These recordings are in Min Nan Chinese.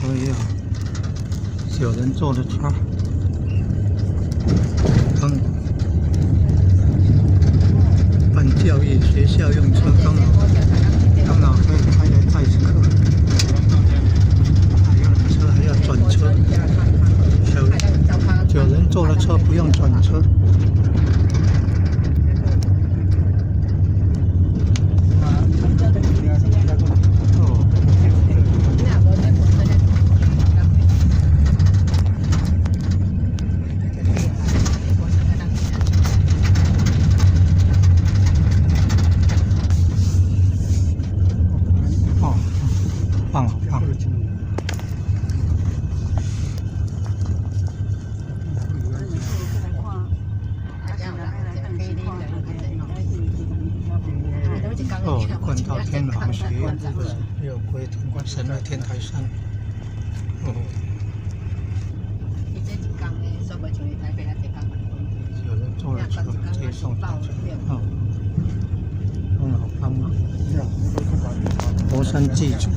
車也有九人坐的車。剛辦教育學校用車剛好剛好可以開來載客。遊覽車還要轉車，小九人坐的車不用轉車。哦。哦，棒好棒。哦，一貫道天皇學院，這個是六龜神樂天台山。哦。有人坐了車接送大家。哦，嗯，好棒啊！佛山祭祖，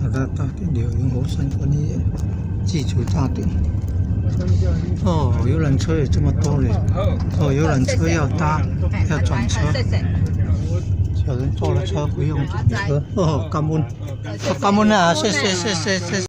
那個大殿，柳營佛山觀音祭祖大殿。哦，遊覽車也這麼多嘞。哦，遊覽車要搭，要轉車。有人坐了車不用轉車。哦，感恩，感恩啊！謝謝謝謝謝謝。